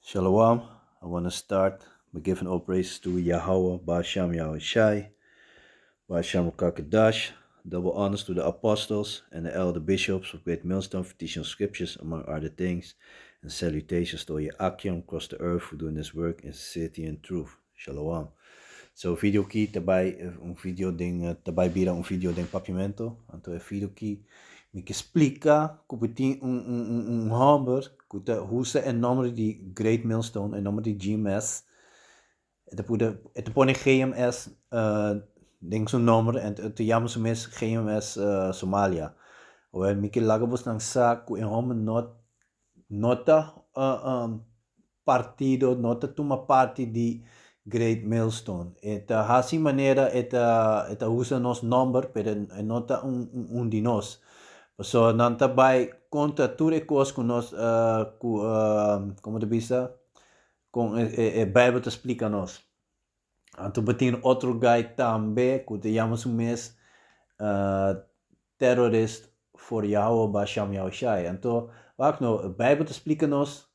Shalom. I want to start by giving all praises to Yahweh, Ba'ashem Yahushai, Ba'ashem Kakadash, double honors to the apostles and the elder bishops of Great Millstone for teaching scriptures, among other things, and salutations to all Akim across the earth for doing this work in sincerity and truth. Shalom. So video ki tabay un video den tabay bira un video den papiamento. Anto e video ki mi ke splika ku bo tin un un un un hòmber ku ta usa e nòmber di Great Millstone, e nòmber di GMS. E ta pone e ta pone GMS den su nòmber en e ta yama su mes GMS Somalia. Awor mi ke laga bosnan sa ku e hòmber no no ta partido no ta tuma parti di Great Millstone. E ta hasi manera e ta e ta usa nos nomber pero e no ta un un di nos. Pasobra nan ta bai kontra tur e kos ku nos ku komo ta bisa kon e e Bijbel ta splika nos. Anto bo tin otro guy tambe ku ta yama su mes terrorist for Yahweh Basham Yahushai. Anto wak no, Bijbel ta splika nos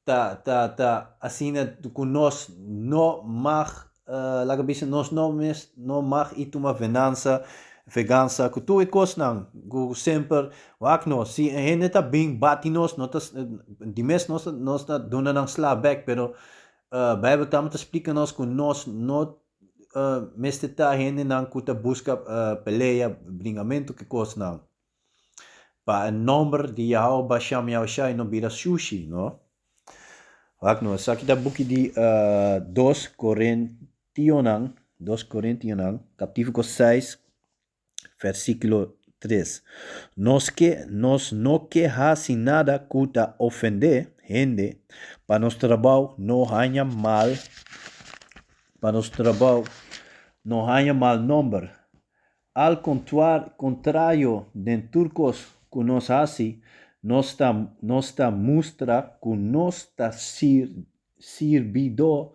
ta ta ta asina ku nos no mag laga bisa nos no mes no mag i tuma venansa vegansa ku tur e kosnan ku semper wak no si e hende ta bin bati nos no ta di mes nos nos ta duna nan sla bek pero Bijbel tambe ta splika nos ku nos no mester ta hendenan ku ta buska pelea bringamentu ku e kosnan Pa e nomber di Yahawah Basham Yahushai no bira shushi, no. Wak no, esaki ta buki di dos Korintionan, dos Korintionan, kaptítulo seis, versíkulo tres. Nos ke, nos no ke hasi nada ku ta ofendé hende, pa nos trabou no haña mal, pa nos trabou no haña mal nomber. Al kontrario den tur kos ku nos hasi, nos ta nos ta mustra ku nos ta sirbidó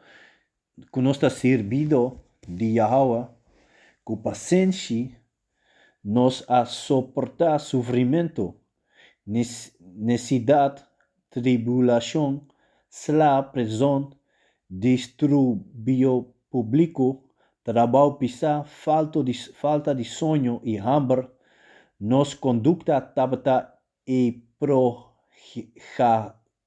ku nos ta sirbidó di Yahawah. Ku pasenshi nos a soportá sufrimentu, nesidat, tribulashon, sla, prizon, disturbio públiko, trabou pisá, falta di soño i hamber. Nos kondukta tabata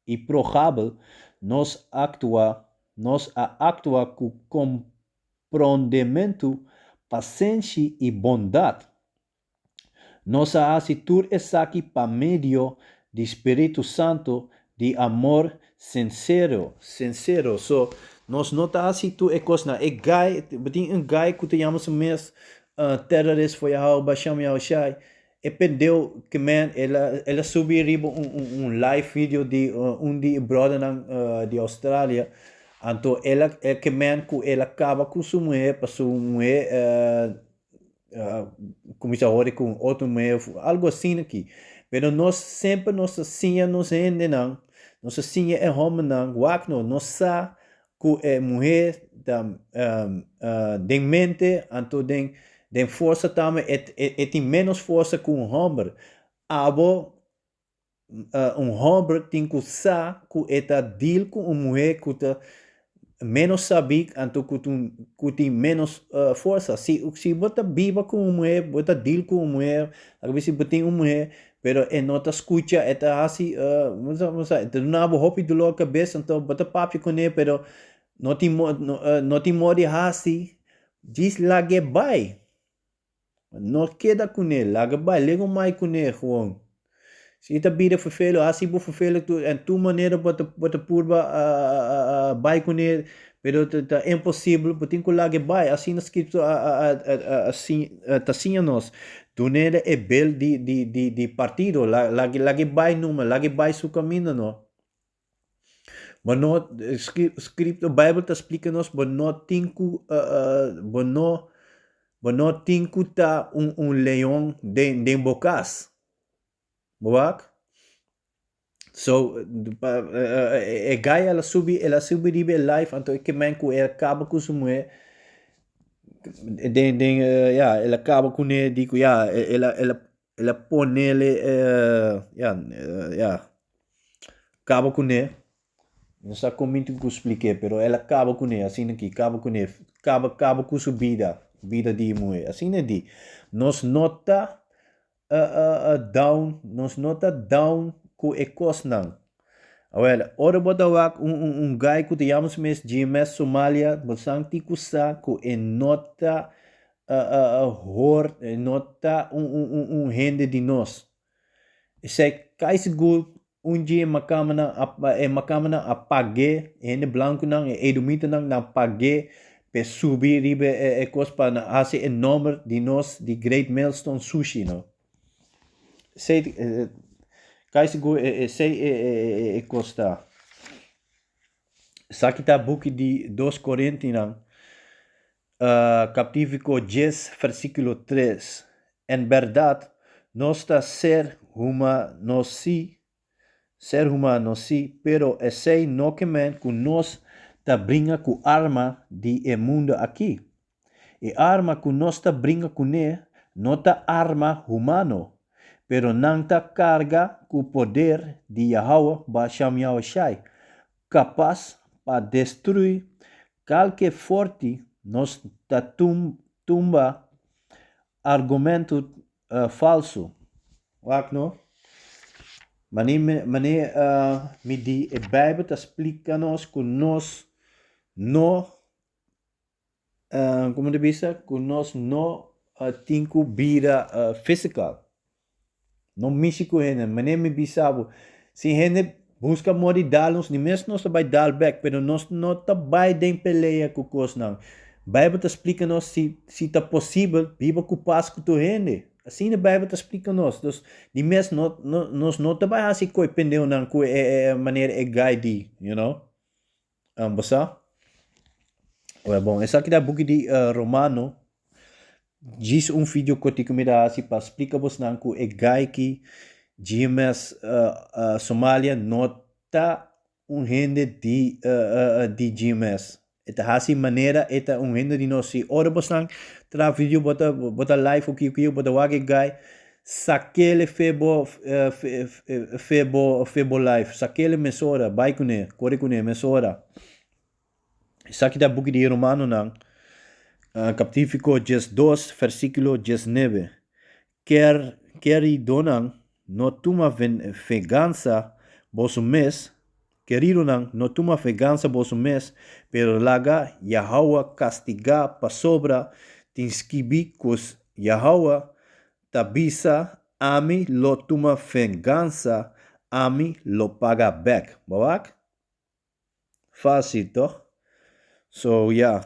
iprogabel, nos aktua nos a aktua ku komprondementu, pasenshi i bondat. Nos a hasi tur esaki pa medio di Spiritu Santu di amor sinsero. Sinsero. So, nos no ta hasi tur e kosnan. E guy, bo tin un guy ku ta yama su mes terrorist for Yahawah Basham Yahushai. E pendeu ke men, el a el a subi riba un un un live video di un di e brothernan di Australia. Anto el a e ke men ku el a kaba ku su muher pa su muher Cuminsa hori cu un otro muher of algo asina aki. Pero nos semper nos ta siña nos hendenan, nos ta siña e hombernan, wak no, nos sa cu e muher ta den mente anto den den forsa tambe e tin menos forsa cu un homber. Abo Un hòmber tin ku sa ku e ta deal ku un muhé ku ta ménos sabí anto ku ku tin ménos forsa. Si si bo ta biba ku un muhé, bo ta deal ku un muhé, a bisa bo tin un muhé, pero e no ta skucha, e ta hasi e ta duna bo hopi dolor kabes, anto bo ta papia kuné pero no tin no tin moda di hasi, djis lag'é bai. No keda kuné, laga bai, lego mai kuné gewoon. Si e ta bira ferfelu, hasi bo ferfelu tur, en tur manera bo ta bo ta purba bai kuné, pero ta ta imposibel, bo tin ku laga e bai. Asina Skriptur a a a a ta siña nos. Dun'é e bel di di di di partido, laga laga e bai numa, laga e bai su kaminda no. Bo no scripto Bijbel ta splika nos bo no tin ku bo no bo no tin ku ta un un leon den den bo kas. Bo wak? So e guy el a subi el a subi riba e live anto e kemen ku el a kaba ku su muher den den ya el a kaba kuné di ku ya el a el a El a ponele ya ya kaba kuné. Mi no sa kon mi tin ku splik'é, pero el a kaba kuné, asina ki, kaba kuné, kaba, kaba ku su bida, bida di e muhé. Asina e di. Nos no ta down, nos no ta down ku e kosnan. Awel, ora bo ta wak un un un guy ku ta yama su mes GMS Somalia, bo san tin ku sa ku e no ta hor, e no ta un un un un hende di nos. Esei kai sigur un dje e makamanan a e makamanan a pag'é, e hende blankunan, e edomitanan nan pag'é p'e subi riba e e kos pa nan hasi e nòmber di nos di Great Millstone sushi no. Esei kai sigur esei e e kos ta. Esaki ta buki di Dos Korintinan Kaptífiko djes versíkulo tres, En bèrdat, nos ta ser humano sí, ser humano sí, pero esei no ke men ku nos ta bringa ku arma di e mundu akí. E arma ku nos ta bringa kuné no ta arma humano, pero nan ta karga ku poder di Yahawah Basham Yahushai, kapas pa destruí Kalke forti nos ta tumba argumentu falsu. Wak no. Mane mane mi di e Bijbel ta splika nos ku nos no komo ta bisa ku nos no tin ku bira physical. No mishi ku hende. Manera mi bisa bo, si hende buska moda di dal nos, di mes nos ta bai dal bek, pero nos no ta bai den pelea ku kosnan. Bijbel ta splika nos si si ta posibel biba ku pas ku tur hende. Asina Bijbel ta splika nos. Dus di mes no no nos no ta bai hasi koi pendeunan ku e e manera e guy di, you know. Bo sa? Well, bon, esaki ta buki di Romano. Djis un video kortiku mi ta hasi pa splika bosnan ku e guy ki GMS Somalia no ta un hende di di GMS. E ta hasi manera e ta un hende di nos. Si ora bosnan traha video bo ta bo ta live o kiko kiko bo ta wak e guy sakele fe bo fe bo fe bo live. Sakele mesora bai kuné kore kuné mesora. Esaki ta buki di Romanonan, kaptífiko 12, versíkulo 19. Ker, keridonan, no tuma vengansa boso mes, keridonan, no tuma vengansa boso mes, pero laga Yahawah kastigá, pasobra tin skibí ku Yahawah ta bisa, Ami lo tuma vengansa, ami lo paga bèk. Bo wak? Fácil toch? So ya,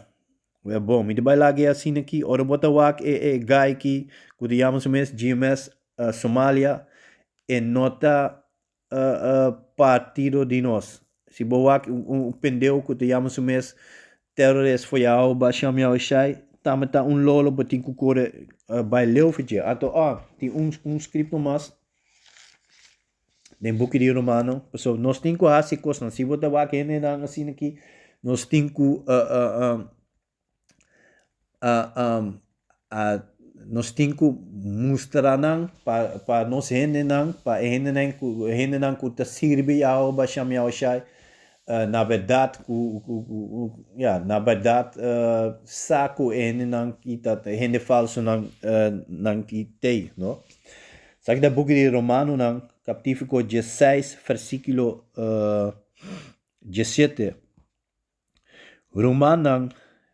wea bon, mi ta bai laga e asina aki, ora bo ta wak e e guy aki ku ta yama su mes GMS Somalia, e no ta partido di nos. Si bo wak un pendeu ku ta yama su mes terrorist for yau basham yau shai, tambe ta un lolo bo tin ku kore bai leu for dje. Anto oh, tin un scripto mas. Den buki di Romano, pasobra nos tin ku hasi kosnan. Si bo ta wak hendenan asina aki, nos tin ku nos tin ku mustra nan pa pa nos hendenan, pa e hendenan ku e hendenan ku ta sirbi Yahweh Bashem Yahushai na bèrdat ku ku ya na bèrdat sa ku e hendenan ki ta hende falsonan nan ki tei no. Esaki ta buki di Romanonan kaptífiko diesseis versíkulo diesshete. Rumannan,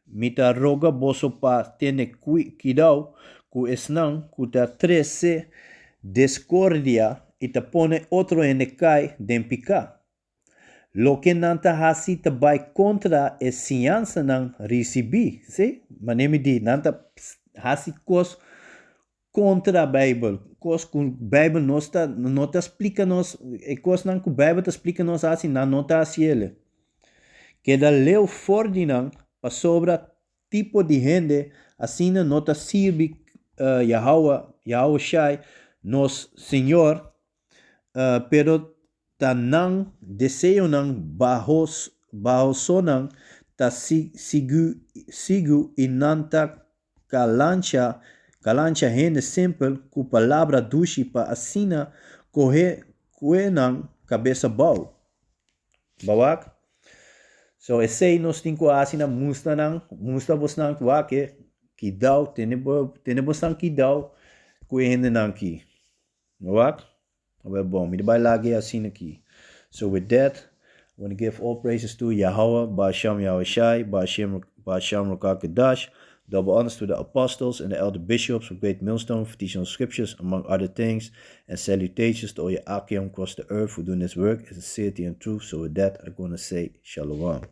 mi ta roga boso pa tene kuidou ku esnan ku ta trese deskordia i ta pone otro hende kai den piká. Loke nan ta hasi ta bai kontra e siñansanan risibí. Sí, manera mi di, nan ta hasi kos kontra Beibel, kos ku Beibel nos ta no ta splika nos, e kosnan ku Beibel ta splika nos hasi, nan no ta hasi el. Keda leu for di nan, pasobra tipo di hende asina no ta sirbi Yahawah, Yahawashi, nos Señor, pero ta nan deseonan bahosonan ta sigu i nan ta kalancha hende simpel ku palabra dushi pa asina kohe kue nan kabes abou. Bo wak? So esei nos tin ku hasi na mustra nan, mustra bosnan ku wak e kidau, tene bo tene bosnan kidau ku e hendenan aki. No wak? Awel bon, mi ta bai laga e asina aki. So with that, I want to give all praises to Yahawah, Bahasham Yahawashi, Bahasham Bahasham Rukah Double honors to the apostles and the elder bishops of Great Millstone for teaching the scriptures, among other things, and salutations to all your Akim across the earth for doing this work in sincerity and truth. So with that, I'm going to say Shalom.